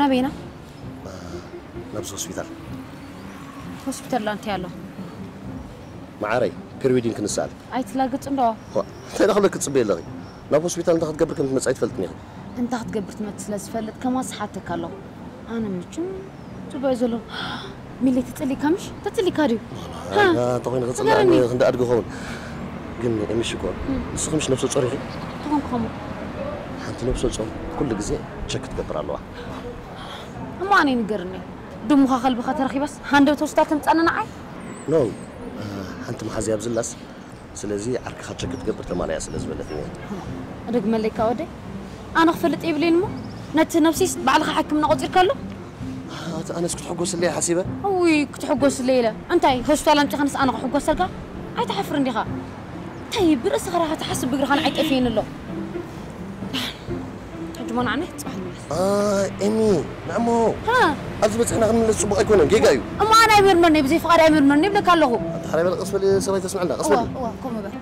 ናበይና? ናብዚ ሆስፒታል። ሆስፒታል ላ እንታይ ኣሎ? መዓረይ፣ ፕሪዊዲንግ ክንሰኣል። ኣይትላግጽ እንዶ። እንታይ ዳኸሎ ክትጽበይ ኣለኺ? ናብ ሆስፒታል እንታይ ክትገብር ከም ትመጽእ ኣይትፈልጥን ኢኺ። እንታይ ክትገብር ትመጽእ ስለ ዝፈልጥ ከማስ ሓተካ ኣለኹ። ኣነ ምቹም ጽቡቅ ዘሎ። ሚሊ ትጽሊካ ምሽ? ተጽሊካ ድዩ? እንተኾይኑ ክጽላእ ክንዲ ኣድጊ ኸውን። ግን ኤሚሽ እኮ ንስኺ ምሽ ነብሰ ጾር ኢኺ። ተኾንኩ ኸሞ ሓንቲ ነብሰ ጾር ኩሉ ግዜ ቸክ ክትገብር ኣለዋ። እሞ ኣነ ይንገርኒ። ድሙኻ ከልብኻ ተረኺባስ ሃንደበት ሆስፒታል ተምጻኒ ንዓይ? ኖ፣ ሓንቲ መሓዝያ ኣብዝላስ፣ ስለዚ ዓርክኻ ቸክ ክትገብር ተማልያ ስለ ዝበለትኒ እየ። እደግመለይካ ወደይ፣ ኣነ ክፈልጥ የብለይን እሞ ነቲ ነብሲስ ባዕልኻ ሓክምና ቆጺርካ ኣሎ። ኣቲ ኣነስ ክትሕጎስለይ ሓሲበ። እውይ ክትሕጎስለይ ኢለ እንታይ ሆስፒታል ኣምጺኻንስ ኣነ ክሕጎሰልካ? ኣይትሓፍርን ዲኻ? እንታይ ብርእስኻ ራኻ ትሓስብ ብእግርኻ ንዓይ ጠፍየኒ ኣሎ። ሕጂ ሞ ንዓነ ጽባሕ ንመለስ። ኤሚ፣ ንዕሞ ሃ ኣብዚ በጽሕና ክንምለስ ጽቡቕ ኣይኮነን፣ ጌጋ እዩ። እሞ ኣነ ኣይምርመርኒ ብዘይ ፍቓድ ኣይምርመርኒ ይብለካ ኣለኹ። ኣንቲ ሓራይ በለ ቀስ በሊ ሰበይ ተስምዕና፣ ቀስ እዋ በሊ። እዋ ከምኡ በል።